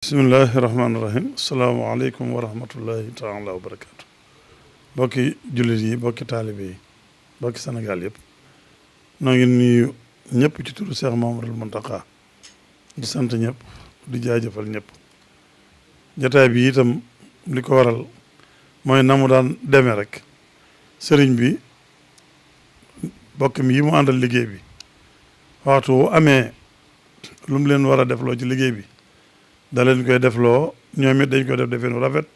bismillahi rahmaani rahim asalaamaaleykum wa rahmatullahi taala wa barakaatu. Bokki jullit yi, bokki taalibe yi, bokki Sénégal yëpp noo ngi nuyu ñëpp ci turu Cheikh Mouhamadoul Mountakha di sant ñëpp di jaajëfal ñëpp. jataay bi itam li ko waral mooy na mu daan demee rek sëriñ bi bokk mi yi mu àndal liggéey bi waxtu wu amee lu mu leen war a defloo ci liggéey bi da leen koy defloo ñoom it dañ koy def defeen rafet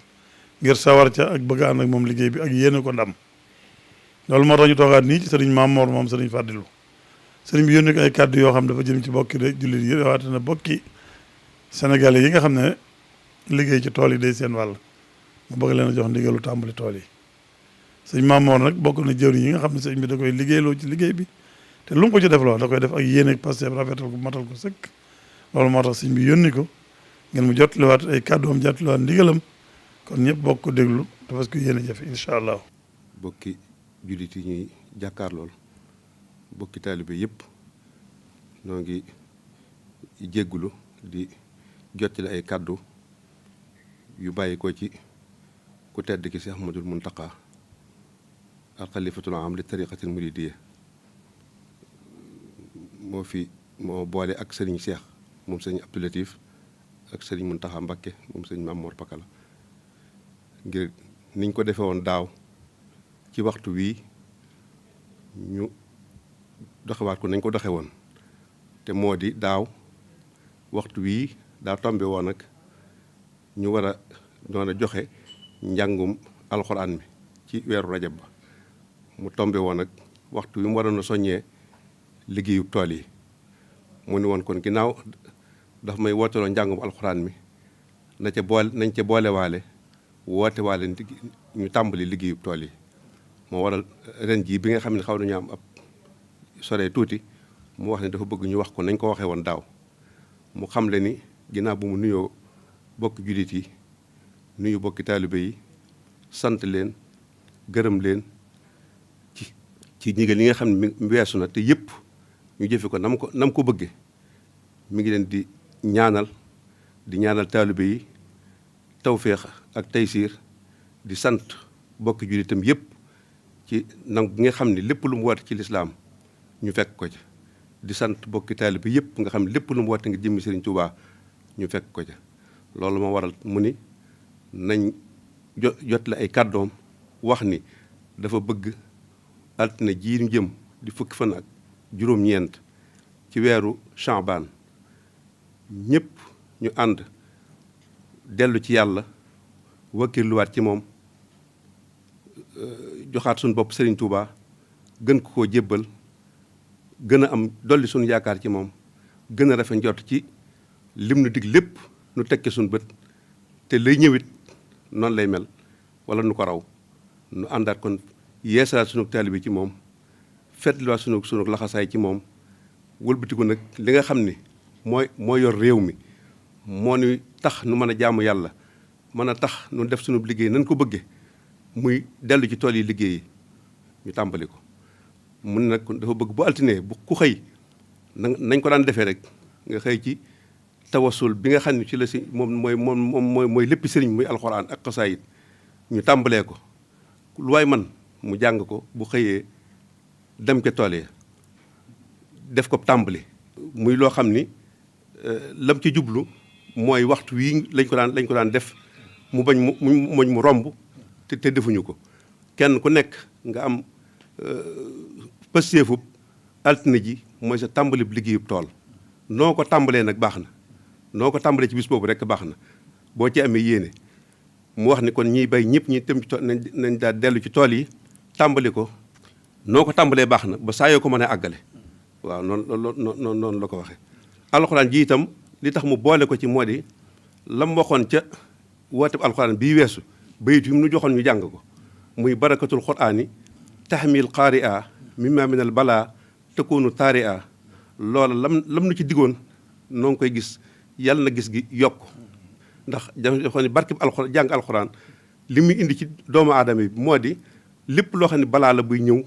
ngir sawar ca ak bëgg ànd ak moom liggéey bi ak yéene ko ndam. loolu moo tax ñu toogaat nii ci sëriñ Maam Mor moom sëriñ Fàddilu sëriñ bi yónni ko ay kàddu yoo xam dafa jëm ci bokki jullit yi rawatina bokki sénégalais yi nga xam ne liggéey ci tool yi day seen wàll mu bëgg leen a jox ndigalu tàmbali tool yi. sëriñ Maam Mor nag bokk na jëwriñ yi nga xam ne sëriñ bi da koy liggéeyloo ci liggéey bi te lu mu ko ci defloo da koy def ak yéene ak Pastef rafetal ko matal ko sëkk. loolu moo tax sëriñ bi yónni ko ngeen mu jotliwaat ay kàddoom jotliwaat ndigalam kon ñëpp bokk ko déglu te parce que yéene jafe incha allah. bokki jullit yi ñuy jàkkaar lool bokki taalibe yëpp noo ngi jéggulu di jottali ay kàddu yu bàyyi ko ci ku tedd ki Cheikh Ahmadul Mountakha al xalifatul am li tariqatil muridiyya moo boole ak sëriñ Cheikh moom sëriñ Abdou Latif ak sëriñ Mountakha Mbacké moom sëriñ Mame Mor Pakala ngir niñ ko defee woon daaw ci waxtu wii ñu doxewaat ko nañ ko doxe woon te moo di daaw waxtu wii daa tombe woon nag ñu war a doon a joxe njàngum alxuraan mi ci weeru rajab ba mu tombe woon nag waxtu wi mu waroon a soññee liggéeyu tool yi mu ni woon kon ginnaaw daf may wooteloo njàngum alxuraan mi nañ ca boolewaale woote waale ñu tàmbali liggéeyu tool yi moo waral ren jii bi nga xam ne xaw nañu am ab sore tuuti mu wax ne dafa bëgg ñu wax ko nañ ko waxee woon daaw mu xamle ni ginnaaw bu mu nuyoo bokki jullit yi nuyu bokki taalibe yi sant leen gërëm leen ci ndigal li nga xam ne mi weesu na te yëpp ñu jëfe ko nam ko bëgge mi ngi leen di ñaanal taalibe yi tawféex ak taysiir di sant bokki jullitam yëpp ci nangu gi nga xam ne lépp lu mu woote ci lislaam ñu fekk ko ca di sant bokki taalibe yëpp nga xam ne lépp lu mu woote nga jëmmi Sëriñ Tuubaa ñu fekk ko ca loolu moo waral mu ni nañ jot la ay kàddoom wax ni dafa bëgg altine ji ñu jëm di fukki fan ak juróom-ñeent ci weeru Sha'ban ñëpp ñu ànd dellu ci yàlla wakkirluwaat ci moom joxaat suñu bopp Serigne Touba gën ko koo jébbal gën a am dolli suñu yaakaar ci moom gën a rafet njort ci lim nu dig lépp nu tekke suñu bët te lay ñëwit noonu lay mel wala nu ko raw nu àndaat kon yeesalaat sunu taalibe ci moom fetliwaat sunu laxasaay ci moom wëlbatiku nag li nga xam ni moo yor réew mi moo ni tax nu mën a jaamu yàlla mën a tax nu def sunu liggéey nañ ko bëgge muy dellu ci tool yi liggéey yi ñu tàmbali ko mun nag dafa bëgg bu altine bu ku xëy nañ ko daan defee rek nga xëy ci tawasul bi nga xam ne ci la si mooy lépp sëriñ muy alxuraan ak xasaayit ñu tàmbalee ko lu waay man mu jàng ko bu xëyee dem ca tool yi def ko tàmbali muy loo xam ni lam ci jublu mooy waxtu wii lañ ko daan def mu bañ mu romb te defuñu ko kenn ku nekk nga am pësteefub altine ji mooy sa tàmbali liggéeyub tool noo ko tàmbalee nag baax na noo ko tàmbalee ci bis boobu rek baax na boo ci amee yéene mu wax ni kon ñiy bay ñëpp ñi dem ci tool nañ daal dellu ci tool yi tàmbali ko noo ko tàmbalee baax na ba saa yoo ko mën a àggale waaw noonu la ko waxee. alxuraan ji itam li tax mu boole ko ci moo di lam waxoon ca wooteb alxuraan bii weesu bayit yi mu nu joxoon ñu jàng ko muy barakatul quraani tahmil qaari a mimma minal balaa takunu taari a loola lam nu ci diggoon noo ngi koy gis yàlla na gis gi yokk ndax dafa xam ne barkeb alxuraan jàng alxuraan li muy indi ci doomu aadama yi moo di lépp loo xam ne balaa la buy ñëw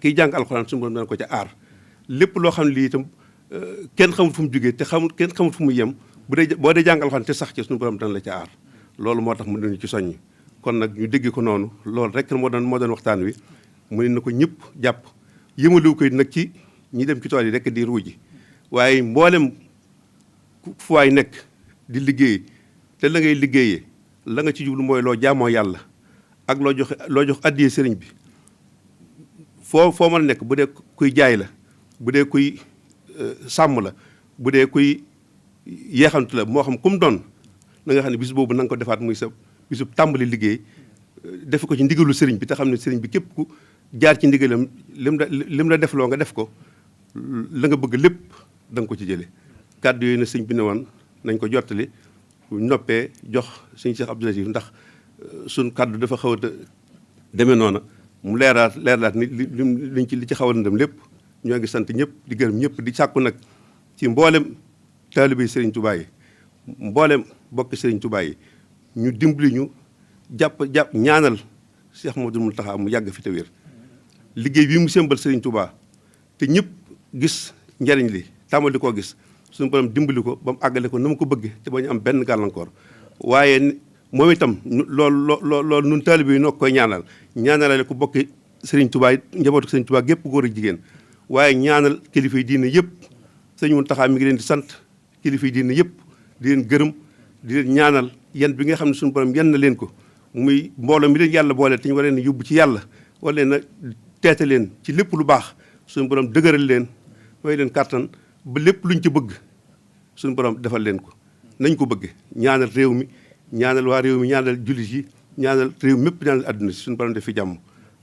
kiy jàng alxuraan suñu borom dana ko ca aar lépp loo xam ne lii itam kenn xamul fu mu jógee te kenn xamul fu mu yem boo dee jàng alxuraan te sax ci suñu borom dana la ca aar loolu moo tax mu doon ci soññ kon nag ñu dégg ko noonu loolu rek moo doon waxtaan wi mu ne na ko ñëpp jàpp yëmaliwu koy nag ci ñi dem ci tool yi rek di ruuji waaye mboolem fu waay nekk di liggéey te la ngay liggéeyee la nga ci jublu mooy loo jaamoo yàlla ak loo jox addiyee sëriñ bi foo mën a nekk bu dee kuy jaay la bu dee kuy sàmm la bu dee kuy yeexantu la moo xam ku mu doon na nga xam ne bis boobu na nga ko defaat muy sa bisu tàmbali liggéey def ko ci ndigalu sëriñ bi te xam ne sëriñ bi képp ku jaar ci ndigalam lim la defloo nga def ko la nga bëgg lépp da nga ko ci jële kàddu yooyu na sëñ bi ne woon nañ ko jottali noppee jox sëñ Cheikh Abdou Latif ndax suñ kàddu dafa xaw a demee noona mu leeraat ni li ci xaw a ndam lépp ñoo ngi sant ñëpp di gërëm ñëpp di sàkku nag ci mboolem taalibe Serigne Touba yi mboolem bokk Serigne Touba yi ñu dimbali ñu jàpp ñaanal Cheikh Modou Mountakha mu yàgg fi te wér liggéey bii mu sembal Serigne Touba te ñëpp gis njariñ li tàmbali koo gis suñu borom dimbali ko ba mu àggale ko na mu ko bëgge te ba ñu am benn gàllankoor waaye moom itam loolu nun taalibe yi noo koy ñaanalale ko bokki Serigne Touba yi njabootu Serigne Touba gépp góor ak jigéen waaye ñaanal kilifa yi diine yëpp sëñ Mountakha mi ngi leen di sant kilifa yi diine yëpp di leen gërëm di leen ñaanal yan bi nga xam ne suñu borom yan na leen ko muy mbooloo mi leen yàlla boole te ñu war leen yóbbu ci yàlla war leen a teete leen ci lépp lu baax suñu borom dëgëral leen may leen kàttan ba lépp luñ ci bëgg suñu borom defal leen ko nañ ko bëgg ñaanal réew mi ñaanal waa réew mi ñaanal jullit yi ñaanal réew mépp ñaanal àdduna si suñu borom def fi jàmm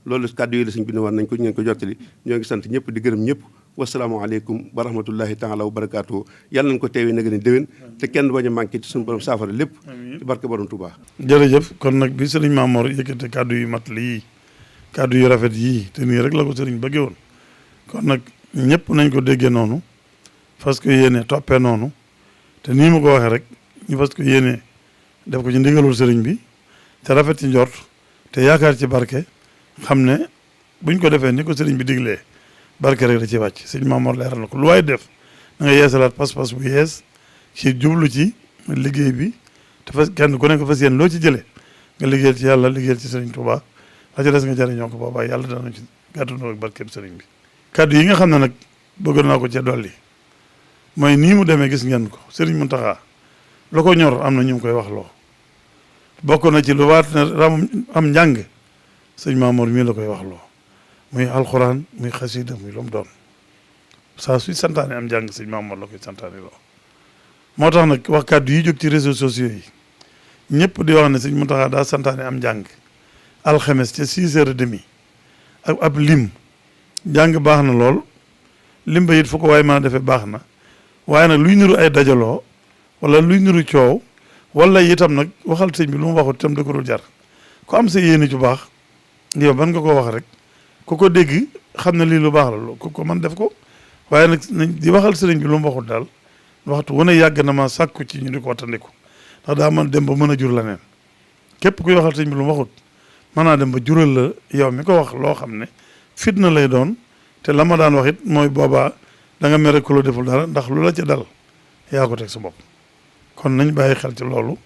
loolu kàddu yi la sëñ bi ne woon nañ ko ñu ngeen ko jottali ñoo ngi sant ñëpp di gërëm ñëpp wasalaamaaleykum wa rahmatullahi taala wa barakaatu yàlla nañ ko teewee na gën a déwén te kenn bañ a manqué ci suñu borom saafara lépp ci barke borom Touba. jërëjëf kon nag bi sëriñ Mamor yëkkate kàddu yu mat lii kàddu yu rafet yii te nii rek la ko sëriñ bëggee woon kon nag ñëpp nañ ko déggee noonu fas ko yéene toppee noonu te nii mu ko waxee rek ñu fas ko yéene def ko ci ndigalul sëriñ bi te rafet ci njort te yaakaar ci barke xam ne buñ ko defee ni ko sëriñ bi diglee barke rek da ci wàcc sëñ Mamor leeral na ko lu waay def da nga yeesalaat pas-pas bu yees ci jublu ci liggéey bi te fas kenn ku nekk fas yéen loo ci jëlee nga liggéeyal ci yàlla liggéeyal ci sëriñ Touba la ci des nga jëriñoo ko boobaa yàlla dana ci gàttandoo ak barkeem sëriñ bi. kaddu yi nga xam ne nag bëgg naa ko ca dolli mooy nii mu demee gis ngeen ko sëriñ Mountakha lu ko ñor am na ñu ngi koy wax loo bokk na ci lu waat ne am njàng sëñ Mamor mii la koy wax loo muy alxuraan muy xasida muy lu mu doon saa suy santaane am njàng sëñ Mamor la koy santaane loo moo tax nag wax kàddu yi jóg ci réseaux sociaux yi ñëpp di wax ne sëñ Mountakha daa santaane am njàng alxames ca 6h30 ak ab lim njàng baax na lool lim ba it fu ko waaye mën a defee baax na waaye nag luy niru ay dajaloo wala luy niru coow wala itam nag waxal sëñ bi lu mu waxut itam da ko dul jar ku am sa yéene ju baax yow ban nga ko wax rek ku ko dégg xam ne lii lu baax la ku ko man def ko waaye nag nañ di waxal sëriñ bi lu mu waxut daal waxtu wane yàgg na ma sàkku ci ñu di ko wattandiku ndax daa mën dem ba mën a jur leneen képp kuy waxal sëriñ bi lu mu waxut mën naa dem ba jural la yow mi ko wax loo xam ne fitna lay doon te la ma daan wax it mooy boobaa da nga mere ku la deful dara ndax lu la ca dal yaa ko teg sa bopp kon nañ bàyyi xel ci loolu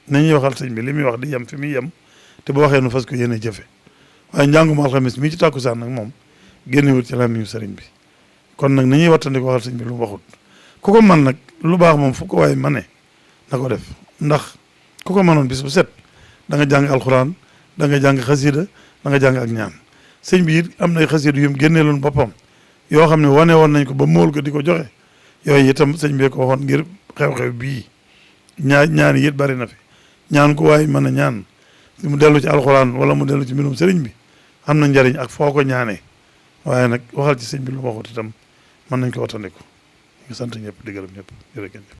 nañuy waxal sëñ bi li muy wax di yem fi muy yem te bu waxee nu fas ko yéene jëfe waaye njàngum alxamis mii ci tàkkusaan nag moom génnewut ci làmmiñu sëriñ bi kon nag nañuy wattandi ko waxal sëñ bi lu mu waxut ku ko man nag lu baax moom fu ko waaye mane na ko def ndax ku ko mënoon bis bu set da nga jàng alxuraan da nga jàng xasida da nga jàng ak ñaan sëñ bi it am nay xasida yu mu génneeloon boppam yoo xam ne wane woon nañ ko ba móol ko di ko joxe yooyu itam sëñ bi ko waxoon ngir xew-xew bii ñaan yi it bari na fi ñaan ko waaye mën a ñaan mu dellu ci alxuraan wala mu dellu ci mbirum sëriñ bi am na njariñ ak foo ko ñaanee waaye nag waxal ci sëñ bi lu waxut itam mën nañ ko wattandiku ñu sant ñëpp di gërëm ñëpp jërëjëf